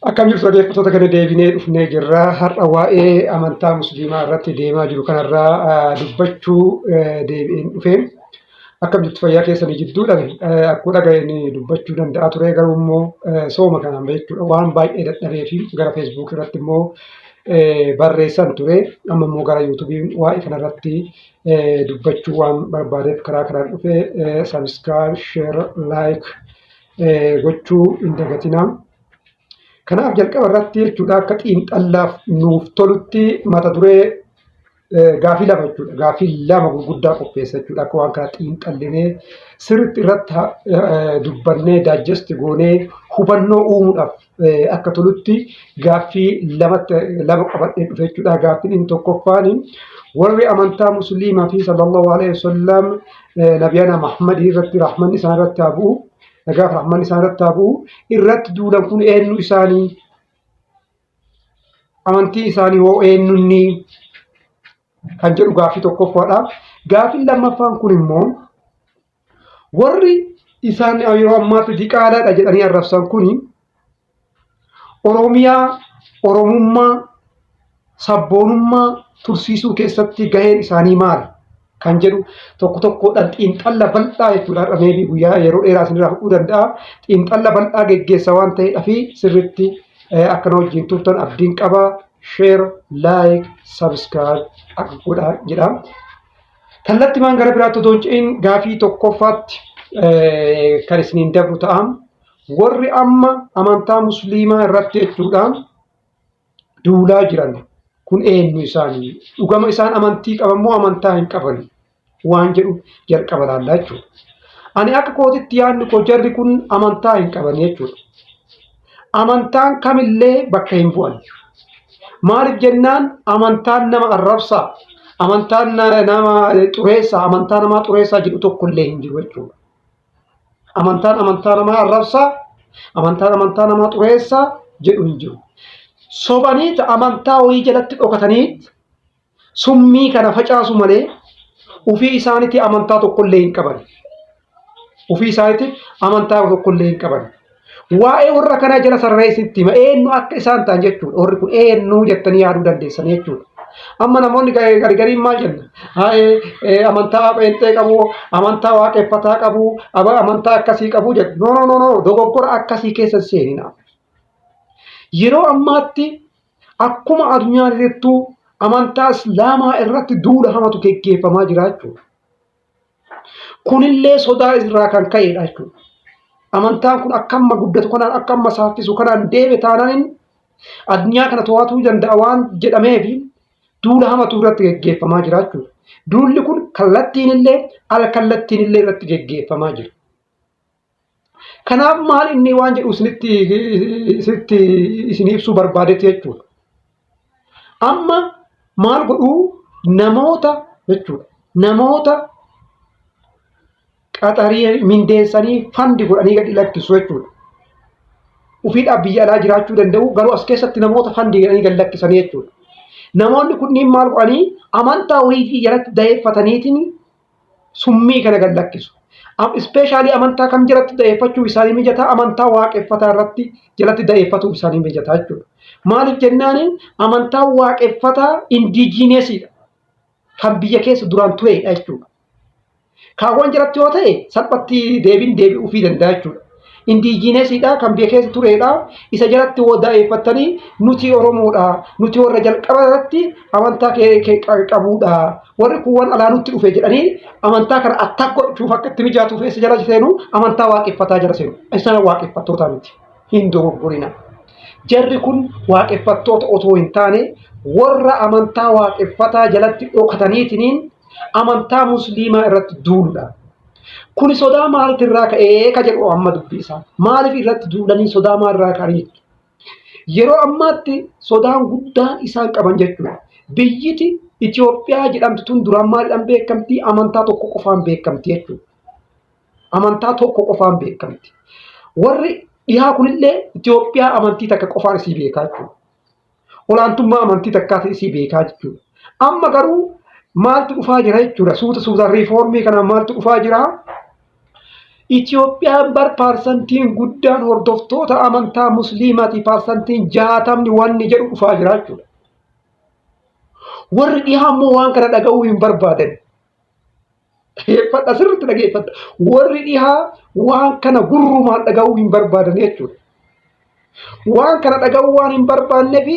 Akkam jirtu dhaggeeffattoota kana deebinee dhufnee jirra. Har'a waa'ee amantaa musliimaa irratti deemaa jiru kanarraa dubbachuu deebi'een dhufe. Akkam jirtu fayyaa keessanii jidduudhaan akkuma dhaga'een dubbachuu danda'a ture garuu immoo sooma kanaan jechuudha waan baay'ee dadhabee fi gara feesbuuk irratti immoo barreessan ture. Amma immoo gara yuutuubiin waa'ee kanarratti dubbachuu waan barbaadeef karaa kanaan dhufe sabiskiraayib, sheer, laayik gochuu hin dagatinaa. Kanaaf jalqaba irratti jechuudha akka xiinxallaaf nuuf tolutti mata duree gaafii lama jechuudha. Gaafii lama gurguddaa qopheessa jechuudha. Akka waan kana xiinxallinee sirriitti irratti dubbannee daajjesti goonee hubannoo uumuudhaaf akka tolutti gaaffii lamatti lama qabadhee dhufe jechuudha. Gaaffiin inni tokkoffaan warri amantaa musliimaa fi sallallahu alaihi wasallam nabiyana Muhammad irratti rahmanni isaan irratti haa bu'u. Nagaaf rahmanni isaan irratti haa bu'u. Irratti duulan kun eenyu isaanii? Amantii isaanii hoo eenyunni? Kan jedhu gaaffii tokkoffaadha. Gaaffiin lammaffaan kun immoo warri isaan yeroo ammaatti diqaalaadha jedhanii arrabsan kun Oromiyaa, Oromummaa, sabboonummaa tursiisuu keessatti gaheen isaanii maali? Kan jedhu tokko tokkodhaan xiinxalla bal'aa jechuudha. Har'a meebii guyyaa yeroo dheeraa isinirraa fudhuu danda'a. Xiinxalla bal'aa geggeessa waan ta'eedha fi sirriitti akka na wajjin turtan abdiin qaba. Share, like, subscribe akka godhaa jedha. Kallattimaan gara biraatti otoo hin ce'in gaafii tokkoffaatti kan isiniin dabru ta'a. Warri amma amantaa musliimaa irratti jechuudha duulaa jiran kun eenyu isaanii? Dhugama isaan amantii qaban moo amantaa hin qaban? Waan jedhu jalqaba laallaa jechuudha. Ani akka kootitti yaadni koo jarri kun amantaa hin qaban jechuudha. Amantaan kamillee bakka hin bu'an. Maaliif jennaan amantaan nama arrabsaa, amantaan nama xureessaa, amantaa namaa xureessaa jedhu tokkollee hin jiru jechuudha. Amantaan amantaa namaa arrabsaa, amantaan amantaa namaa xureessaa jedhu hin jiru. Sobaniit amantaa wayii jalatti dhokataniit summii kana facaasu malee ofii isaaniitii amantaa tokkollee hin qaban. Ofii isaaniitii amantaa tokkollee hin qaban. Waa'ee warra kanaa jala sararee isinitti hima. Eenyu akka isaan ta'an jechuudha. Warri kun eenyu jettanii yaaduu dandeessan jechuudha. Amma namoonni gargariin maal jenna? Haa'ee amantaa pheenxee qabu, amantaa waaqeffataa qabu, amantaa akkasii qabu jedhu. No, no, no, no, dogoggora akkasii keessa hin seenina. Yeroo ammaatti akkuma addunyaan irrattuu amantaa Islaamaa irratti duula hamatu geggeeffamaa jira jechuudha. Kunillee sodaa irraa kan ka'edha jechuudha. Amantaan kun akka amma guddatu kanaan akka amma saaffisu kanaan deeme taanaan addunyaa kana to'atuu danda'a waan jedhameef duula hamatu irratti geggeeffamaa jira jechuudha. Duulli kun kallattiin illee al kallattiin illee irratti geggeeffamaa jira. Kanaaf maal inni waan jedhu isinitti isinitti isin ibsuu barbaadetti jechuudha. Amma maal godhuu namoota jechuudha. Namoota qaxarii mindeessanii fandi godhanii gadi lakkisu jechuudha. Ofiidhaaf biyya alaa jiraachuu danda'u garuu as keessatti namoota fandi godhanii gadi lakkisanii jechuudha. Namoonni kunniin maal godhanii amantaa wayii jalatti da'eeffataniitiin summii kana gad lakkisu. Ispeeshaalii amantaa kam jalatti da'eeffachuu isaanii mijataa amantaa waaqeffataa irratti jalatti da'eeffatuu isaanii mijataa jechuudha. Maaliif jennaan amantaa waaqeffataa indiijiineesiidha. Kan biyya keessa duraan turedha jechuudha. Kaawwan jalatti yoo ta'e salphatti deebiin deebi'uufii danda'a jechuudha. Indiijiinesiidha kan biyya keessa turedha. Isa jalatti woo da'eeffattanii nuti Oromoodha. Nuti warra jalqaba irratti amantaa kee qabuudha. Warri kuuwwan alaa nutti dhufe jedhanii amantaa kana attak gochuuf akka itti mijaatuuf eessa jala seenu amantaa waaqeffataa jala seenu. Isaan waaqeffattoota miti. Hin dogoggorina. Jarri kun waaqeffattoota otoo hin taane warra amantaa waaqeffataa jalatti dhokataniitiniin amantaa musliimaa irratti duuludha. Kuni sodaa maaliif irraa ka'ee ka jedhu amma dubbii isaa. Maaliif irratti duulanii sodaa maalirraa ka'anii? Yeroo ammaatti sodaan guddaan isaan qaban jechuudha. Biyyiti Itoophiyaa jedhamtu tun duraan maaliidhaan beekamti? Amantaa tokko qofaan beekamti jechuudha. Amantaa tokko qofaan beekamti. Warri dhihaa kunillee Itoophiyaa amantii takka qofaan isii beekaa jechuudha. Olaantummaa amantii takkaatiin isii beekaa jechuudha. Amma garuu maaltu dhufaa jira jechuudha. Suuta suutaan riifoormii kanaan maaltu dhufaa jira? Itoophiyaan bar paarsantiin guddaan hordoftoota amantaa musliimaati paarsantiin 60 wanni jedhu dhufaa jira jechuudha. Warri dhihaa immoo waan kana dhaga'uu hin barbaadan. Dhageeffadha sirriitti dhageeffadha. Warri dhihaa waan kana gurrumaan dhaga'uu hin barbaadan jechuudha. Waan kana dhaga'uu waan hin barbaanneef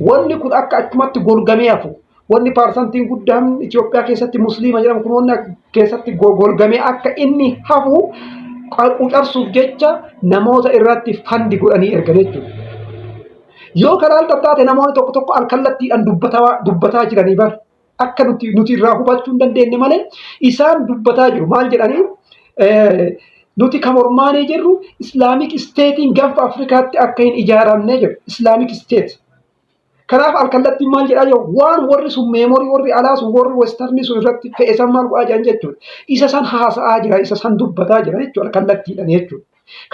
wanni kun akka achumatti golgamee hafu. Wanni paarsantiin guddaan Itoophiyaa keessatti musliima jedhamu kun wanni keessatti golgamee akka inni hafu qucarsuuf jecha namoota irratti fandi godhanii ergan jechuudha. Yoo karaa taate namoonni tokko tokko alkallattiidhaan dubbataa jiranii bar. Akka nuti irraa hubachuu hin dandeenye malee isaan dubbataa jiru. Maal jedhanii nuti kan mormaanii jirru Islamic Statein gaanfa Afrikaatti akka hin ijaaramne jedhu. Islamic State. Kanaaf alkallattiin maal jedhaa jiru waan warri sun memory warri alaa sun warri western sun irratti fe'e san maal godhaa jiran jechuudha. Isa san haasa'aa jira isa san dubbataa jira jechuudha alkallattiidhaan jechuudha.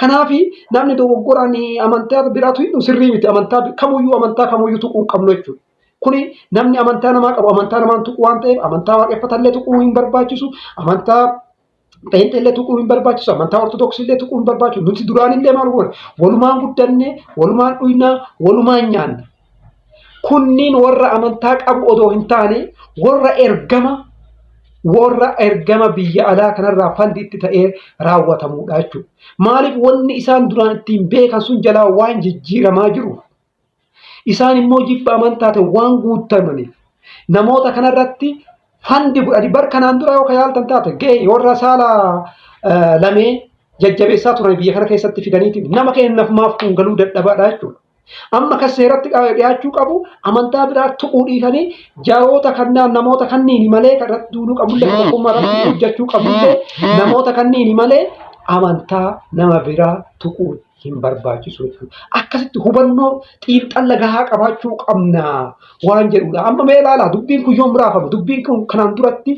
Kanaaf namni dogoggoraan amantaa biraatu hin sirrii miti amantaa kamuyyuu amantaa kamuyyuu tuquu hin qabnu jechuudha. Kuni namni amantaa namaa qabu amantaa namaan tuquu waan ta'eef amantaa waaqeffatallee tuquu hin barbaachisu amantaa pheenxeellee tuquu hin barbaachisu amantaa ortodoksiillee tuquu hin barbaachisu nuti duraanillee maal goone walumaan guddanne walumaan dhuynaa walumaan nyaanna. Kunniin warra amantaa qabu odoo hin taane warra ergama warra ergama biyya alaa kanarraa fandi itti ta'ee raawwatamudha jechuudha. Maaliif wanni isaan duraan ittiin beekan sun jalaa waan jijjiiramaa jiruuf. Isaan immoo jibba amantaa ta'e waan guutamaniif namoota kanarratti fandi godhanii bar kanaan dura yoo ka yaaltan taate ga'e warra saala lamee jajjabeessaa turan biyya kana keessatti fidaniiti nama kennaaf maaf kun galuu dadhabaadha jechuudha. Amma kan seeratti dhiyaachuu qabu amantaa biraa tuquu dhiisanii jaroota kannaan namoota kanniini malee kan irratti duuluu qabullee kan tokkummaa irratti hojjechuu qabullee namoota kanniini malee amantaa nama biraa tuquu hin barbaachisu jechuudha. Akkasitti hubannoo xiinxalla gahaa qabaachuu qabna waan jedhudha. Amma mee ilaalaa dubbiin kun yoom raafame? Dubbiin kun kanaan duratti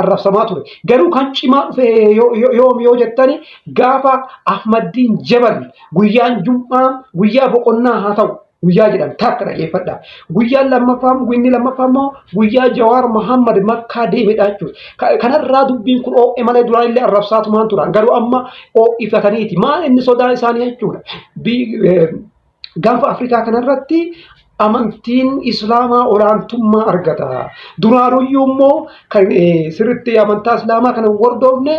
arrabsamaa ture. Garuu kan cimaa dhufe yoom yoo jettani gaafa Ahmaddiin Jabal guyyaan Jum'aa guyyaa boqonnaa haa ta'u guyyaa jedhan takka dhageeffadha. Guyyaan lammaffaa inni lammaffaa immoo guyyaa Jawaar Muhammad Makkaa deemedha jechuudha. Kanarraa dubbiin kun oo'e malee duraan illee arrabsaatumaan turan. Garuu amma oo'ifataniiti. Maal inni sodaan isaanii jechuudha. Gaanfa Afrikaa kanarratti amantiin Islaamaa olaantummaa argata. Duraanuyyuu immoo kan sirriitti amantaa Islaamaa kana hin hordofne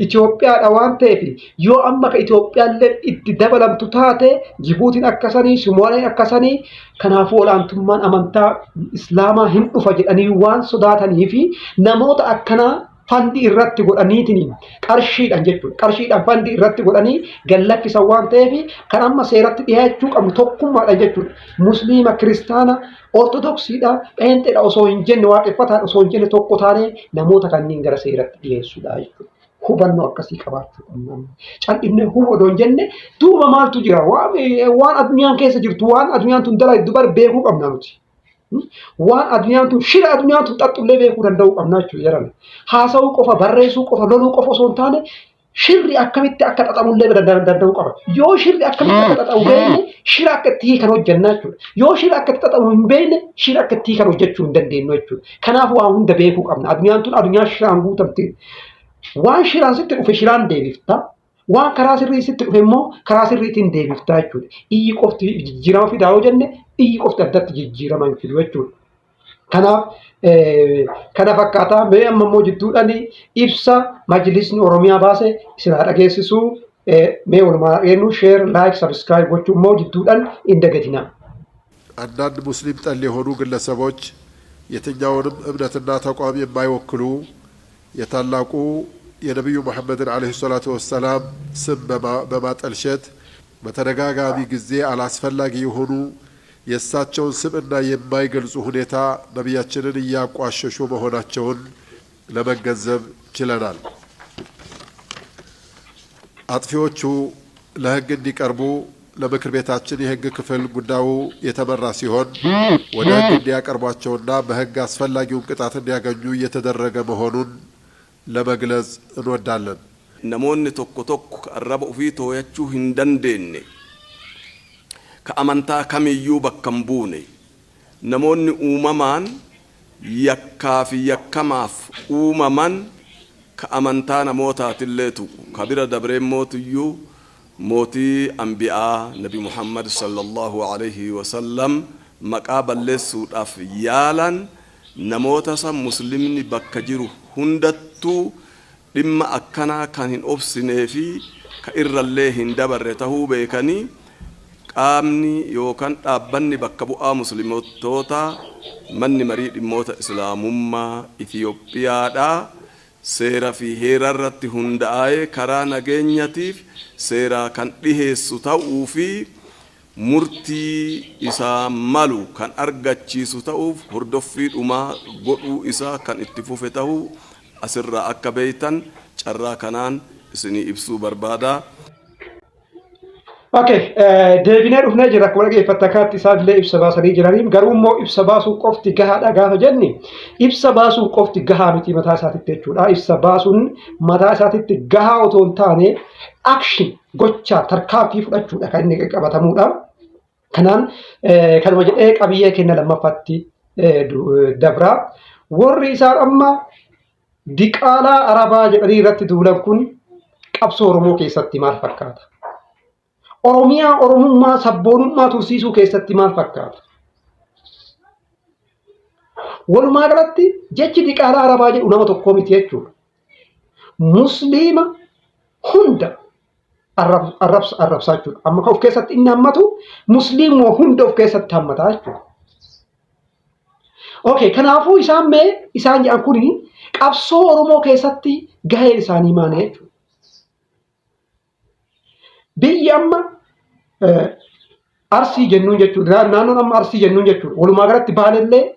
Itoophiyaadha waan ta'eef yoo amma ka Itoophiyaallee itti dabalamtu taate Jibuutiin akkasanii, Sumaaleen akkasanii kanaafuu olaantummaan amantaa Islaamaa hin dhufa jedhanii waan sodaatanii fi namoota akkanaa fandii irratti godhaniitiin qarshiidhaan jechuudha. Qarshiidhaan fandii irratti godhanii gad lakkisan waan ta'eef kan amma seeratti dhiyaachuu qabnu tokkummaadhaan jechuudha. Musliima, kiristaana, ortodoksiidha, pheenxeedha osoo hin jenne waaqeffataadha osoo hin jenne tokko taanee namoota kanneen gara seeratti dhiyeessuudha jechuudha. Hubannoo akkasii qabaachuu qabna. Cal'ifnee huba odoo hin jenne duuba maaltu jira? Waan addunyaan keessa jirtu waan addunyaan tun dalagdu bar beekuu qabna nuti. Waan addunyaan tun shira addunyaan tun xaxxullee beekuu danda'uu qabna jechuudha jedhame. Haasa'uu qofa, barreessuu qofa, loluu qofa osoo hin taane shirri akkamitti akka xaxamullee danda'uu qaba. Yoo shirri akkamitti akka xaxamu beekne shira akka itti hiikan hojjannaa jechuudha. Yoo shira akka itti xaxamu hin beekne shira akka itti hiikan hojjechuu hin dandeenyu jechuudha. Kanaaf waa hunda beekuu qabna. Addunyaan tun addunyaa shiraan guutamte. Waan shiraan sitti dhufe shiraan deebifta. Waan karaa sirrii sitti dhufe immoo karaa sirriitiin deebiftaa jechuudha. Iyyi qofti jijjiirama fidaa yoo jenne iyyi qofti addatti jijjiirama hin fidu jechuudha. Kanaaf kana fakkaataa mee amma immoo jidduudhaan ibsa majlisni Oromiyaa baase isin haa dhageessisu. Mee walumaa dhageenyu share like subscribe gochuu immoo jidduudhaan hin dagatinaa. አንዳንድ ሙስሊም ጠል የሆኑ ግለሰቦች የትኛውንም እምነትና ተቋም የማይወክሉ የታላቁ የነቢዩ መሐመድን ዓለይሂ ሰላቱ ወሰላም ስም በማጠልሸት በተደጋጋሚ ጊዜ አላስፈላጊ የሆኑ የእሳቸውን ስብዕና የማይገልጹ ሁኔታ ነቢያችንን እያቋሸሹ መሆናቸውን ለመገንዘብ ችለናል። አጥፊዎቹ ለሕግ እንዲቀርቡ ለምክር ቤታችን የሕግ ክፍል ጉዳዩ የተመራ ሲሆን ወደ ሕግ እንዲያቀርቧቸውና በሕግ አስፈላጊውን ቅጣት እንዲያገኙ እየተደረገ መሆኑን ለመግለጽ እንወዳለን። Namoonni tokko tokko ka arraba ofii tooyachuu hin dandeenye ka amantaa kamiyyuu bakka hin buune namoonni uumamaan yakkaa fi yakkamaaf uumaman Ka amantaa namootaatillee tuqu, ka bira dabree mootiyyuu mootii anbi'aa Nabi Muhammad sallallahu alaihi wasallam maqaa balleessuudhaaf yaalan, namoota san Muslimni bakka jiru hundattuu dhimma akkanaa kan hin obsinee fi ka irrallee hin dabarre tahuu beekanii, qaamni yookaan dhaabbanni bakka bu'aa Muslimtootaa Manni Marii Dhimmoota Islaamummaa Itiyoophiyaadhaa seera fi heera irratti hunda'aee karaa nageenyatiif seeraa kan dhiheessu ta'uu fi murtii isaa malu kan argachiisu ta'uuf hordoffii dhumaa godhuu isaa kan itti fufe tahuu asirraa akka beeytan carraa kanaan isinii ibsuu barbaada. Okay, deebinee dhufnee jirra. Akkuma dhageeffattan kanatti isaan illee ibsa baasanii jiraniin, garuu immoo ibsa baasuu qofti gahaadha gaafa jenni, ibsa baasuu qofti gahaa miti mataa isaatitti jechuudha. Ibsa baasuun mataa isaatitti gahaa otoo hin taane, action, gochaa, tarkaanfii fudhachuudha kan inni qabatamuudha. Kanaan kanuma jedhee qabiyyee kenna lammaffaatti dabra. Warri isaan amma diqaalaa Arabaa jedhanii irratti duulan kun qabsoo Oromoo keessatti maal fakkaata? Oromiyaa, Oromummaa, sabboonummaa tursiisuu keessatti maal fakkaata? Walumaa galatti jechi diqaalaa Arabaa jedhu nama tokkoo miti jechuudha. Musliima hunda arrabsa arrabsaa jechuudha. Amma kan of keessatti inni hammatu musliimuma hunda of keessatti hammataa jechuudha. Okay, kanaafuu isaan mee isaan jedhan kuni qabsoo Oromoo keessatti gaheen isaanii maali jechuudha. Biyyi amma Arsii jennuun jechuudha. Naannoon amma Arsii jennuun jechuudha. Walumaa galatti Baalellee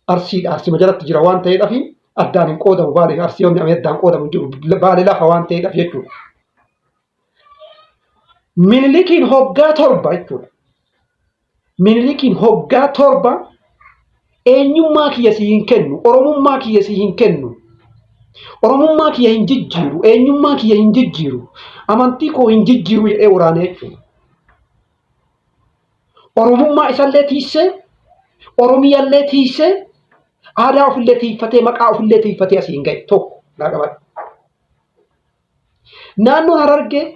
Arsiidha. Arsima jalatti jira waan ta'eedhaaf addaan hin qoodamu. Baalee fi Arsii yoomni addaan qoodamu hin jiru. Baale lafa waan ta'eedhaaf jechuudha. Minilikiin hoggaa 7 jechuudha. Minilikiin hoggaa 7 eenyummaa kiyya si hin kennu, Oromummaa kiyya si hin kennu, Oromummaa kiyya hin jijjiiru, eenyummaa kiyya hin jijjiiru, amantii koo hin jijjiiru jedhee waraane jechuudha. Oromummaa isallee tiissee, Oromiyallee tiissee, aadaa ofillee tiiffatee, maqaa ofillee tiiffatee asiin ga'e tokko naa qabadha. Naannoon Harargee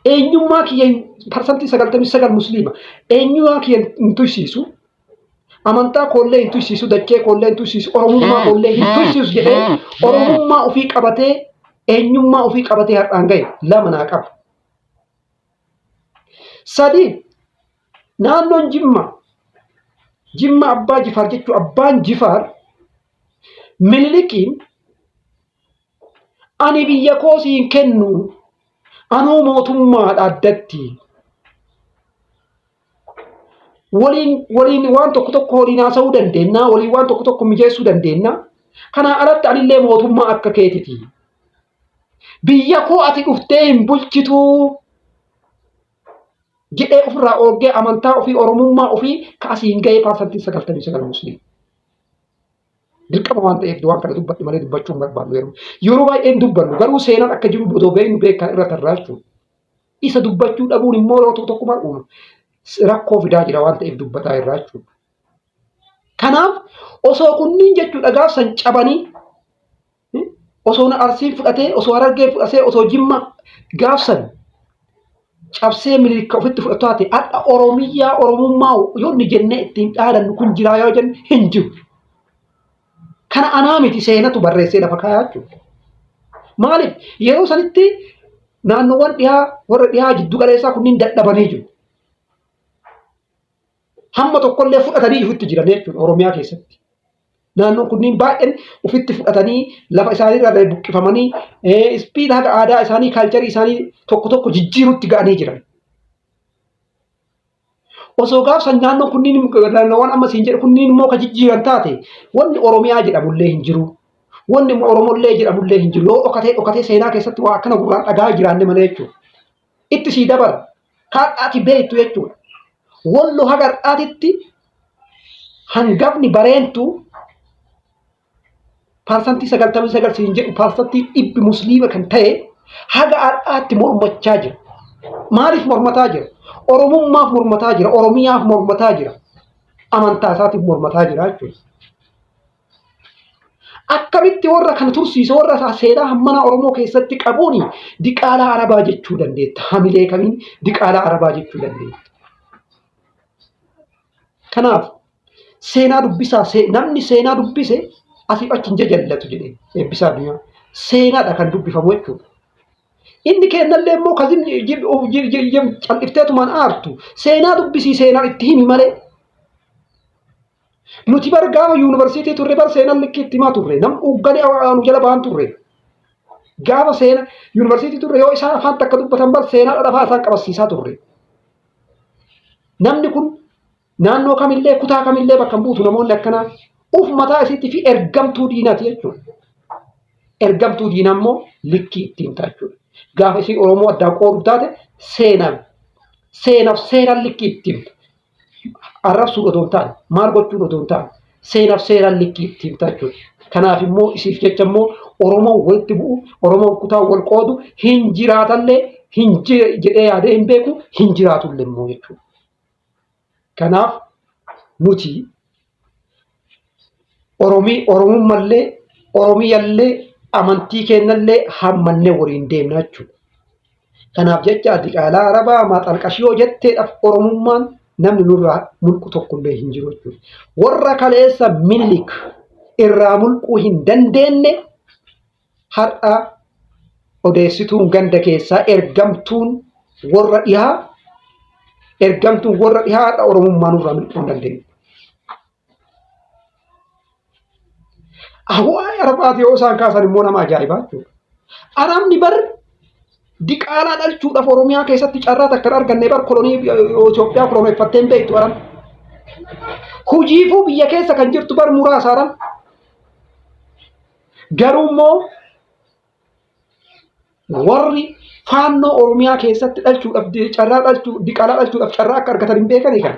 eenyummaa kiyya 99% musliima, eenyummaa kiyya hin tuysiisu, amantaa koollee hin tuysiisu, dachee koollee hin tuysiisu, Oromummaa koollee hin tuysiisu jedhee Oromummaa ofii qabatee, eenyummaa ofii qabatee har'aan ga'e, lama naa qaba. Sadi, naannoon Jimma, Jimma Abbaa Jifaar jechuun abbaan Jifaar Minilikiin ani biyya koo siin kennu, anuu mootummaadha addatti. Waliin waan tokko tokko waliin haasa'uu dandeenya, waliin waan tokko tokko mijeessuu dandeenya. Kanaa alatti anillee mootummaa akka keetiti. Biyya koo ati dhuftee hin bulchituu jedhee ofirraa oolgee amantaa ofii, Oromummaa ofii ka asiin ga'ee 99% musliima. Dirqama waan ta'eef waan kana dubbadhe malee dubbachuu hin barbaannu yeroo. Yeroo baay'ee hin dubbannu, garuu seenaan akka jiru odoo beeknu beekan irra tarraa jechuudha. Isa dubbachuu dhabuun immoo yeroo tokko tokko maal uuma? Rakkoo fidaa jira waan ta'eef dubbataa irraa jechuudha. Kanaaf osoo kunniin jechuudha gaafsan cabanii, osoo Arsiin fudhatee, osoo Harargeen fudhatee, osoo Jimma gaafsan cabsee Minilik ofitti fudhatu taate, har'a Oromiyyaa, Oromummaa yoo inni jennee ittiin dhaadannu kun jiraa yoo jenne, hin jiru. Kana anaa miti, seenatu barreessee lafa kaayaa jechuudha. Maaliif? Yeroo sanitti naannoowwan dhihaa, warra dhihaa jiddu galeessaa kunniin dadhabanii jiru. Hamma tokkollee fudhatanii ofitti jiran jechuudha Oromiyaa keessatti. Naannoon kunniin baay'een ofitti fudhatanii lafa isaanii irraa buqqifamanii ispiid haga aadaa isaanii, culture isaanii tokko tokko jijjiirutti ga'anii jiran. Osoo gaafsan naannoon kunniin, naannoowwan amma siin jedhu kunniin immoo ka jijjiiran taate, wanni Oromiyaa jedhamullee hin jiru. Wanni immoo Oromollee jedhamullee hin jiru. Yoo dhokatee dhokatee seenaa keessatti waa akkana gurraan dhagaa jiraanne malee jechuudha. Itti sii dabala. Kaadhaati beektu jechuudha. Wallo haga har'aatitti hangafni Bareentu 99% siin jedhu, 100% musliima kan ta'e haga har'aatti mormachaa jira. Maaliif mormataa jira? Oromummaaf mormataa jira. Oromiyaaf mormataa jira. Amantaa isaatiif mormataa jira jechuudha. Akkamitti warra kana tursiise warra seenaa hammana Oromoo keessatti qabuun diqaalaa Arabaa jechuu dandeetta? Hamilee kamiin diqaalaa Arabaa jechuu dandeetta? Kanaaf seenaa dubbisaa namni seenaa dubbise asiif achi hin jajallatu jedhee eebbisaa addunyaa. Seenaadha kan dubbifamu jechuudha. Inni kennallee immoo kazim cal'ifteetumaan aartu seenaa dubbisii seenaan itti himi malee. Nuti bar gaafa yuunivarsiitii turre bar seenaan likkii itti himaa turre nam ugganii nu jala ba'an turre. Gaafa seena yuunivarsiitii turre yoo isaan afaan takka dubbatan bar seenaa dhadhafaa isaan qabasiisaa turre. Namni kun naannoo kamillee kutaa kamillee bakka hin buutu namoonni akkanaa uf mataa isiitti fi ergamtuu diinaati jechuudha. Ergamtuu diinaa immoo likkii ittiin ta'a jechuudha. Gaafa isiin Oromoo addaan qooduuf taate seenaan seenaaf seeraan likkii ittiin arrabsuun otoo hin taane maal gochuun otoo hin taane seenaaf seeraan likkii ittiin ta'a jechuudha. Kanaaf immoo isiif jecha immoo Oromoon walitti bu'u, Oromoon kutaa wal qoodu hin jiraatallee hin jedhee yaadee hin beeku hin jiraatullee immoo jechuudha. Kanaaf nuti Oromii Oromummallee Oromiyallee amantii keenyallee hammannee waliin deemna jechuudha. Kanaaf jecha diqaalaa Arabaa maaxalqashii yoo jetteedhaaf Oromummaan namni nurraa mulqu tokkollee hin jiru jechuudha. Warra kaleessa Minilik irraa mulquu hin dandeenye har'a odeessituun ganda keessaa ergamtuun warra dhihaa ergamtuun warra dhihaa har'a Oromummaa nurraa mulquu hin dandeenye. Waa'ee Arabaati yoo isaan kaasan immoo nama ajaa'ibaa jechuudha. Arabni bar diqaalaa dhalchuudhaaf Oromiyaa keessatti carraa takka hin arganne bar kolonii Itoophiyaa koloneeffattee hin beektu Arabni. Hojiifuu biyya keessa kan jirtu bar muraasa Arabni. Garuu immoo Warri faannoo Oromiyaa keessatti dhalchuudhaaf carraa dhalchuu diqaalaa dhalchuudhaaf carraa akka argatan hin beekanii kana.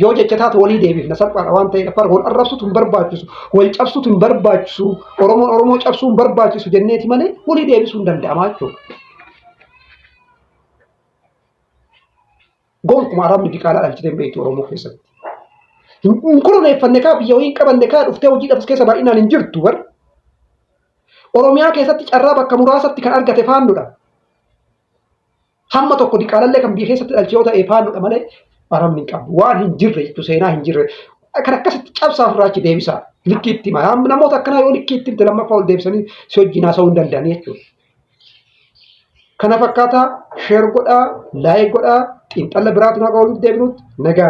Yoo jecha taate walii deebifna salphaadha waan ta'eef far wal arrabsutu hin barbaachisu wal cabsutu hin barbaachisu Oromoon Oromoo cabsuu hin barbaachisu jenneeti malee walii deebisuu hin danda'ama jechuudha. Gonkuma arabni diqaalaa dhalchitee hin beektu Oromoo keessatti. Hin koloneeffanne kaa biyya wayii hin qabanne kaa dhuftee hojii dhabs keessa baay'inaan hin jirtu bar. Oromiyaa keessatti carraa bakka muraasatti kan argate faannudha. Hamma tokko diqaalallee kan biyya keessatti dhalche yoo ta'e faannudha malee arabni hin qabu. Waan hin jirre jechuun seenaa hin jirre. Kan akkasitti cabsaa ofirraa achi deebisaa. Likkii itti hima. Namoota akkanaa yoo likkii itti himte lammaffaa ol deebisanii si wajjin haasa'uu hin danda'anii jechuudha. Kana fakkaataa sheer godhaa, laayik godhaa, xiinxalla biraatu nagaa walitti deebinutti nagaa.